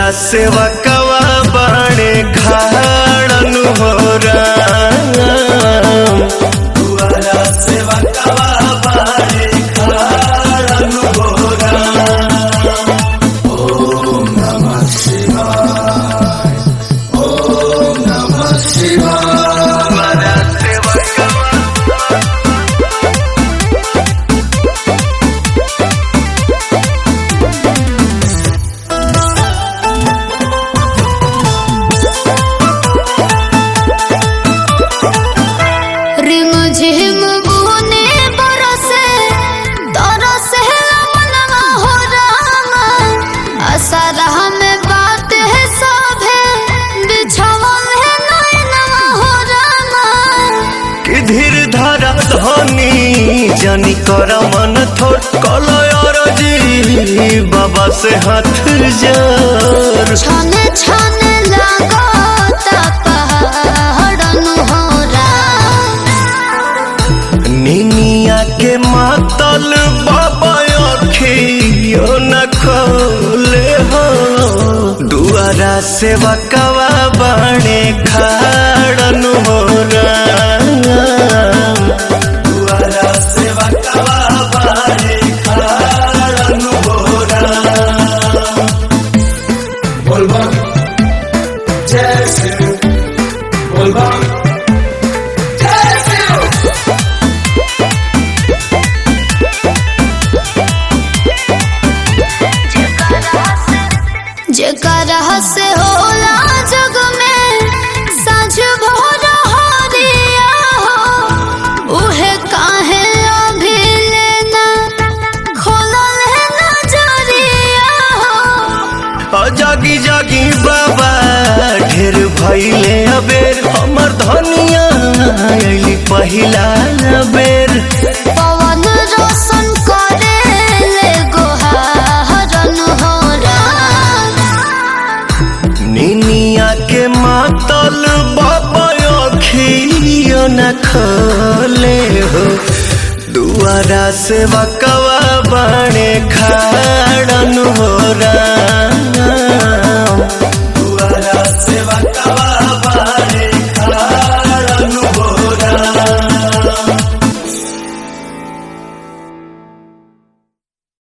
दुआरा सेवा कवा बाणे खाड़न हो राम। दुआरा सेवा कवा बाणे खाड़न हो राम। ओम नमः शिवाय, ओम नमः शिवाय। सेवा कवा रिम झिम बुने बरसे तरसे मनवा हो रामा। असरा में बात है सभे बिछवल है नैनवा हो रामा। कि धीर धारा धनी जानी कर मन थोर कलय जी बाबा से हाथ जोर। छने छने लागता पहाड़न हो राम। निनिया के मातल बाबा अखियो न खोले हो। दुआरा से बकवा बाणे खाड़न हो राम। दुआरा से बकवा बाणे खाड़न हो राम। बोलबम जय शिव, बोलबम जय शिव। जेकरा से होला जग में साँझ भोर हरिया हो, उहे काहे अभी लेना खोलल है नजरिया हो। आ जागी जागी बाबा ढेर भइले अबेर, हमर धनिया अइली पहिला बेर। पवन रोशन करे ले गोहारन हो राम। निनिया के मातल बाबा अखियो न खोले हो। दुआरा से बकवा बाणे खाड़न हो राम।